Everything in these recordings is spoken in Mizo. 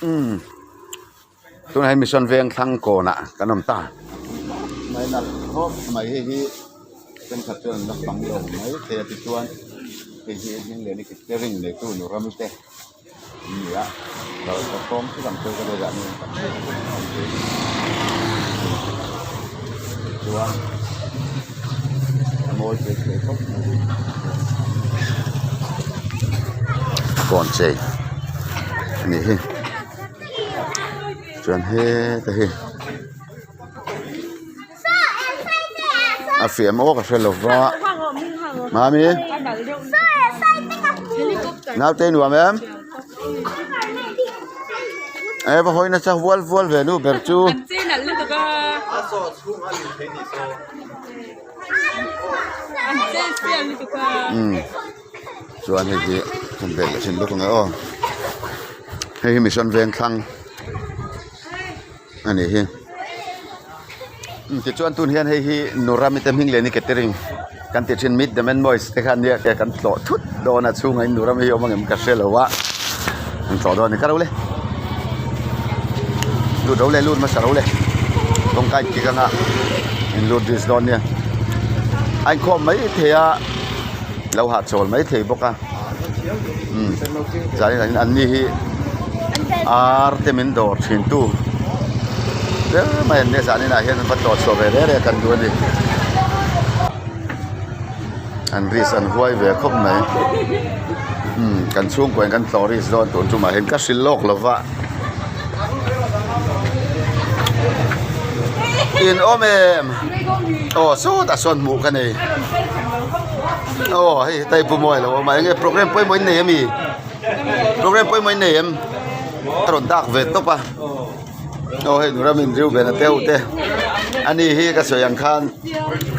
Umm tunah hian mission veng thlang kawnah kan awm ta mai nalh khawp mai hei hi thenkhat chuan an la fang lo mai thei a tichuan hei hi hming leh ni catering neitu nu ram te an ni a ka sawm thut ang chu ka dah ni tichuan a mawi thei thei khawp mai kawn chei a nih hi chuan heta hi a fiah maw ka hre lo va mami naute nuam em e va hawi nasa vual vual ve nu ber chu. Chuan hei hi kan vel leh thin bawk ang e aw hei hi mission veng thlang a nih hi tichuan tun hian hei hi nurami te hming leh ni catering kan tih thin meet the man boys te khan nia ke kan tlawh thut dawn a chhungah in nurami hi awm ang em ka hre lo a an tlawh dawn a ni ka ro le lut ro le lut hmasa ro le tawngkai kik anga in lut ris dawn nia a inkhawm mai thei a lo hahchawl mai thei bawk a umm chuanin an ni hi ar te min dawr thin tu ber mai an nia zanin ah hian an va tlawh chhuah ve reng reng kan duh a ni an risk an huai ve khawp mai umm kan chhungkua in kan tlawh risk dawn tun tumah hian ka hrilh lawk lo va in awm em aw sawtah sawn hmuh ka nei aw hei hetai pu mawi a lo awm a enge program pawimawh in nei ami program pawimawh in nei em a rawn dak ve tawp a aw hei nula min riu ve na te ho te ani hi ka sawi ang khan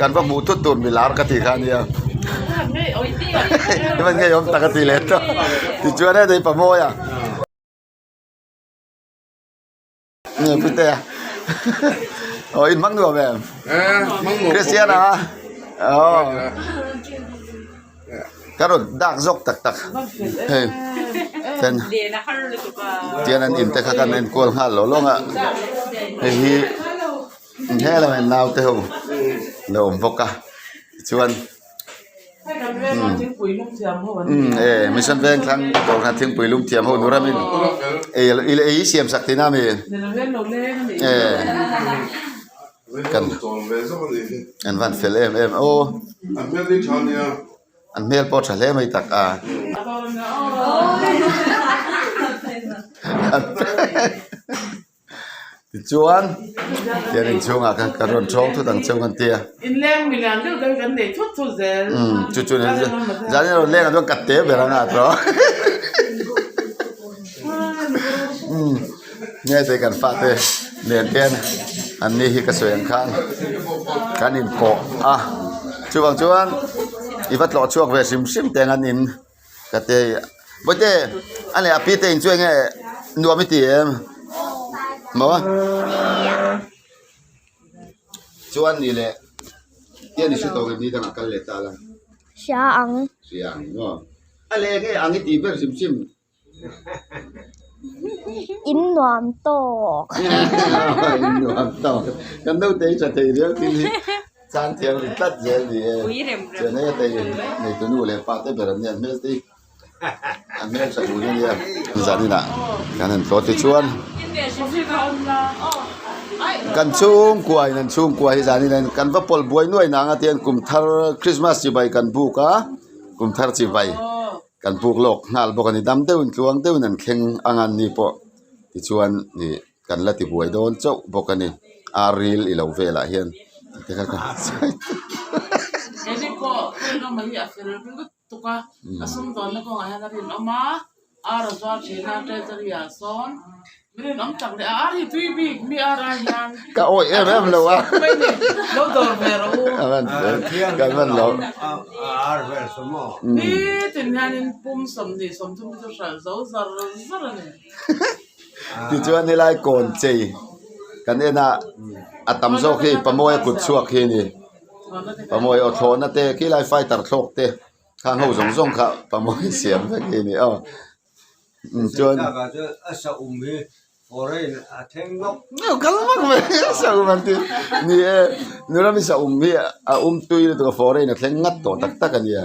kan va hmuh thut tur milar ka tih kha ania hman ngei awm tak a ti leh tawh tichuan hei pa mawi a. Nge pute aw in hmang nuam em Christian a aw ka rawn dak zawk tak tak hei ten tian an in te kha kan enkual nghal lo lawng a hei hi helai ah naute ho lo awm bawk a tichuan. Umm e mission veng thlang dawr khan thingpui lum thiam ho nu ramin ei ei siam sak thin a mi e kan an van fel em em aw an hmel pawh tha hle mai tak a. Tichuan tian inchhungah khan kan rawn chhawng thut ang cheu kan ti a. Inleng milian deuh deuh kan nei thut thut zel. Umm chu chu zanin rawn leng ah chuan ka te ber ang a tawh. Umm nge te kan fate nen te an ni hi ka sawi ang khan kan inpawh a chuvang chuan i va tlawh chhuak ve hrim hrim teng an in. Ka ti Bawihte a leh a pi te in chu enge nuam i ti em maw chuan ni leh tian i hre tawh nge ni dangah kal leh ta la hria ang hria ang maw a leh enge ang i tih ber hrim hrim in nuam tawk in nuam tawk kan naute hi tha thei riau thil hi. Chang thiam ri tlat zel ni e. Chuan hei a tei neitu nu leh pa te ber an nia an hmel te hi an hmel tha dun a nia. Zaninah kan han tlawt tichuan kan chhungkua in an chhungkua hi zanin kan va pawlh buai nuai nang a tihian kum thar Christmas chibai kan buk a kum thar chibai kan buk lawk nghal bawk a ni dam deuhin tluang deuhin an thleng ang an ni pawh tichuan ih. Kan la ti buai dawn chauh bawk a ni. Ar ril i lo velah hian ti kha ka sawi tawh. Eric pawh rinawm hi a fel lutuk a, a sumdawnna kawngah hian a rinawm a, ar a zuar thin a treasury ah sawn mi rinawm tak leh a ar hi tui bik mi ar ai hian Ka awih em em lo a. Lo dawr ve rawh u. Kan hman lo. Nitin hianin pum 20 30 te chu hralh zo zar zar a ni. Tichuan helai kawn chei kan en a a tam zawk hi pamawi a kut chhuak hi a ni pamawi aw thlawhna te khilai fighter thlawk te khang ho zawng zawng kha pamawi siam vek hi a ni aw. Chuan a sa um hi foreign a thleng nawk. Kal vak mai a sa um an ti. Ni e, nula mi sa um hi a um tui lutuk a foreign a thleng ngat tawh tak tak a nia.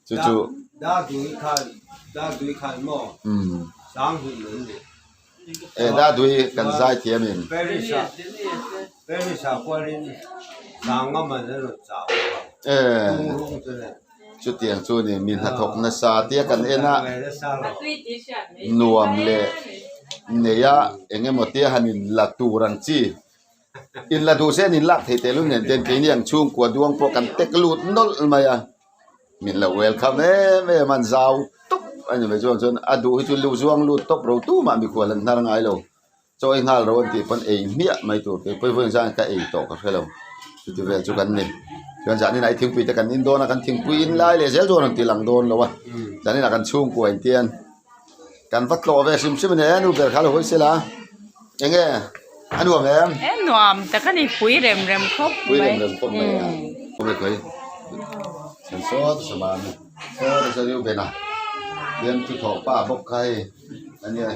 Chu chu. Dadui khan, Dadui khan maw? Sanghnih an ni. E Dadui kan zai thiam in. Paris ah, Paris ah kualin Sangam an rawn chau a. E. Tungrung chu nen. Chutiang chu ni mi hnathawk nasa tia kan en a, nuam leh nei a eng emaw tia han in la tur ang chi. In la duh se an in lak theih tehlul nen ten keini ang chhungkua duang pawh kan tek lut nawlh mai a. Min lo welcome em em an zau tawp a ni mai chuan chuan a duh hi chu lu zuang lut tawp ro tumah mikhual an hnar ngai lo chaw ei nghal ro an tih pawn ei hmiah mai tur kei pawh vawiin zan ka ei tawh ka hre lo chuti vel chu kan ni chuan zanin ah thingpui te kan in dawn a kan thingpui in lai leh zel chuan rawn ti lang dawn lo a zanin ah kan chhungkua in tian kan va tlawh ve hrim hrim a ni e nu ber kha lo hawi sela eng nge a nuam em e nuam tak a ni pui rem rem khawp mai pui rem rem khawp mai a khawi khawi san sawt sama mi sawt a riu ben a hian thu thawh pa bawk kha hei ania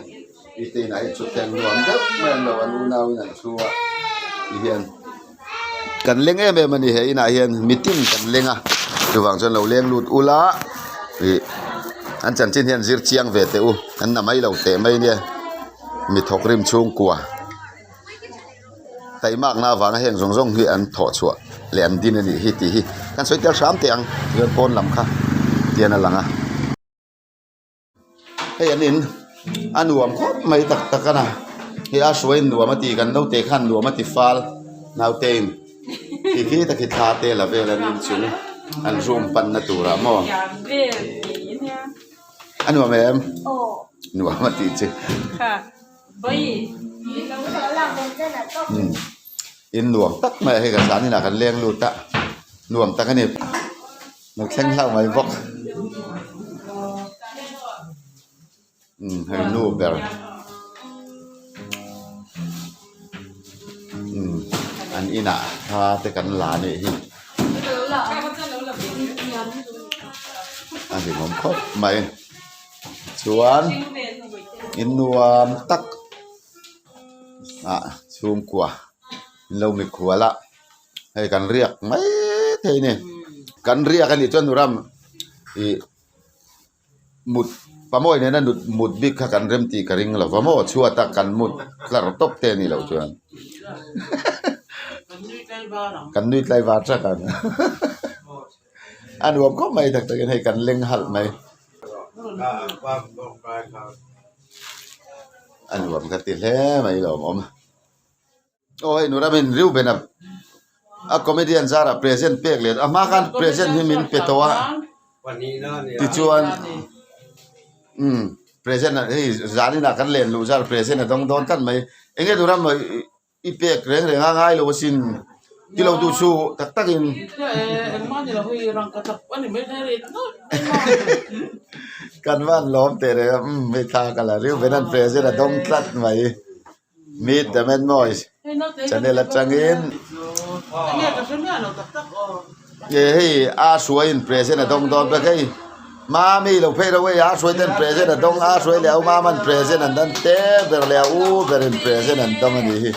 i te inah hi chhuthleng nuam deuh mai an lo an unau in an chhu a ti hian kan leng em em a ni he inah hian mitin kan leng a chuvang chuan lo leng lut ula ih an chanchin hian zir chiang ve teh u an na mai lo teh mai nia mi thawk rim chhungkua taimakna avanga heng zawng zawng hi an thawh chhuah leh an din a nih hi tih hi kan sawi tel hram teh ang tichuan pawn lam kha tian a lang a. Hei an in a nuam khawp mai tak tak a na hei a hruaiin nuam a ti kan naute khan nuam a ti fal naute in ti khi tak hi thla te la vel an inchung an room pan na turah maw a nuam em nuam a tih chu in nuam tak mai a hei ka zan inah kan leng lut a nuam tak a ni. Lo thleng hlauh mai bawk umm hei nu ber umm an inah thla te kan la a nih hi a hlimawm khawp mai chuan in nuam tak ah chhungkua an lo mikhual a. Hei kan riak mai thei a ni kan riak a nih chuan nuram ih mut pamawi nena nut mut bik kha kan rem tih ka ring lo va maw chhuat a kan mut tlar tawp te a nih loh chuan kan nui tlai var thlak ang a nuam khawp mai tak takin hei kan leng halh mai a nuam ka ti hle mai lawmawm. Aw hei nula min Reuben a a comedian zara present pek leh a hma khan present hi min pe tawh a tichuan umm present ah hei zaninah kan len luh zar present a dawng dawn tlat mai eng nge nula maw i pek reng reng a ngai lo asin ti lo duh chu tak takin kan van lawm teh reng a umm hei thla ka la Reuben an present a dawng tlat mai. Meet the Man Noise channel atangin e hei a hruaiin present a dawng dawn bawk hei mami lo phei ro hei a hruai ten present a dawng a hruai leh a u maman present an dan te ber leh a u berin present an dawng a nih hi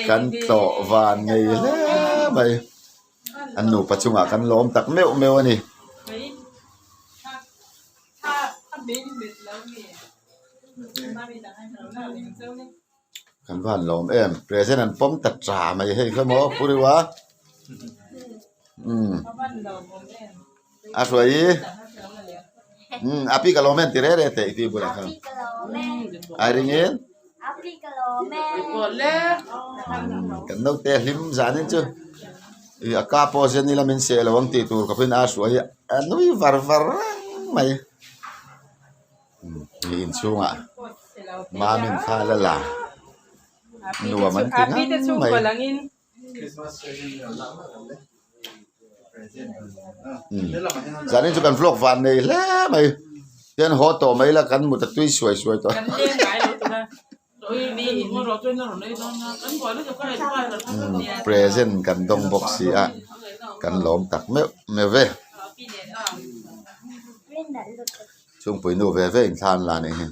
kan tlawh van ngei hle mai an nupa chungah kan lawm tak meuh meuh a ni. Kan va han lawm em present an pawm ta ta mai hei kha maw pu Riu a umm a hruai i umm a pi ka lawm em ti reh reh teh i tih bulah khan ai ring in kan naute hlim zan in chu ih a ka pawh zen ila min seh lo ang tih tur khawpin a hruai a nui var var reng mai. Hei inchhungah mamin thla la la nuam an ti ngang mai zanin chu kan vlog van nei hle mai tian haw tawh mai la kan mut a tui suai suai tawh present kan dawng bawk si a kan lawm tak meuh meuh ve. Chhungpui nu ve ve in thla an la anih hi.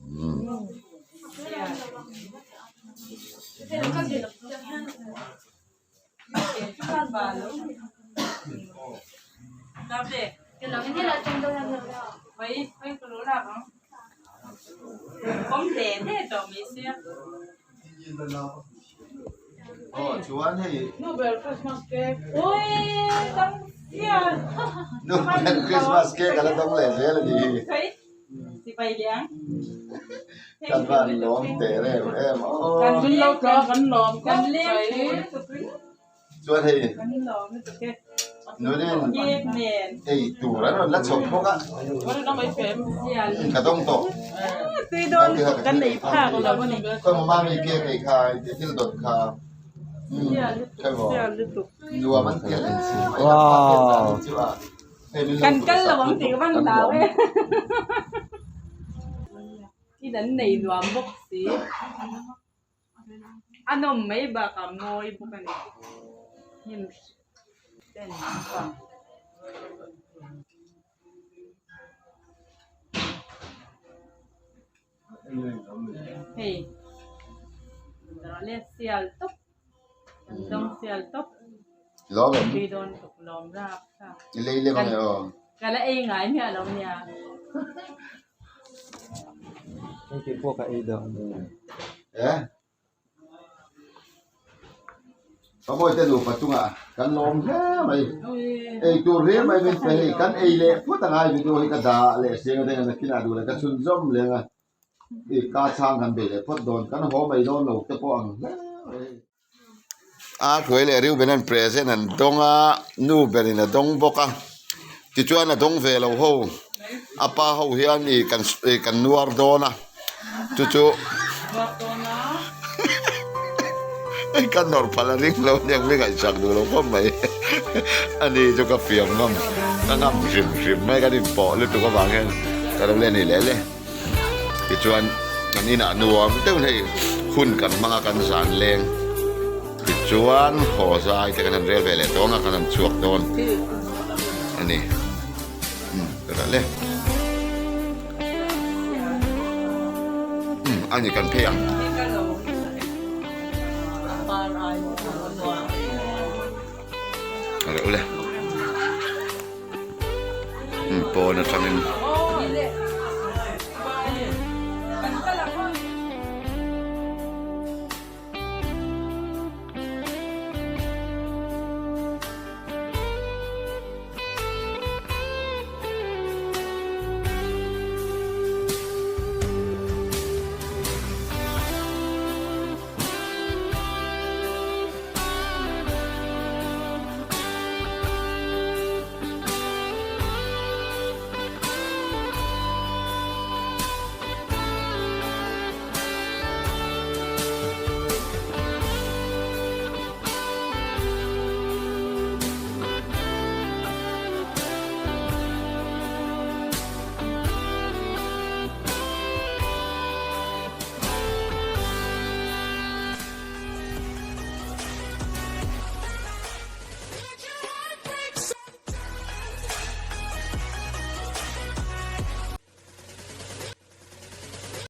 Umm. Aw chuan hei Nobel Christmas cake. Nobel Christmas cake a la dawng leh zel a ni hi. Kan van lawm teh reuh em aw. Kan lo tlaw kan lawm khawp mai. Chuan hei nunin ei tur an rawn la chhawp bawk a. Ka dawng tawh. Khawi maw mami cake ei kha thil dawt kha. Nuam an ti a ni. Wow. Kan kal lo ang tih ka van hlau e. In an nei nuam bawk si. A nawm mai bakah mawi bawk a ni. Hnim ten an pang. Hei le sial tawp kan dawng sial tawp Lawm em? Tui dawn tuk lawm rap kha. I lei lem ange aw. Ka la ei ngai miah lo nia. Hei tih pawh ka ei dawn. Eh? Pamawite nupa chungah kan lawm hle mai. Ei tur hle mai min pe hei kan ei leh phut a ngai video hi ka dah leh siang a denga nakinah duh leh ka chhunzawm leng a. I ka chhang kan bei leh phawt dawn kan haw mai dawn lo te pawh ang hle mai. A hruai leh Reuben an present an dawng a nu berin a dawng bawk a tichuan a dawng ve lo ho a pa ho hian ih kan ih kan nuar dawn a chu chu ka nawrh phalh a ring lo aniang mi ngaihsak duh lo khawp mai ani chu ka fiam ngam ka ngam hrim hrim mai kan inpawh lutuk avang hian ka lo let ni leh le. Tichuan kan inah nuam deuh hei hun kan hmang a kan zan leng tichuan haw zai te kan han rel ve leh dawn a kan han chhuak dawn a ni umm ka dah le umm a ni kan phei ang. A reuh le umm pawn atangin.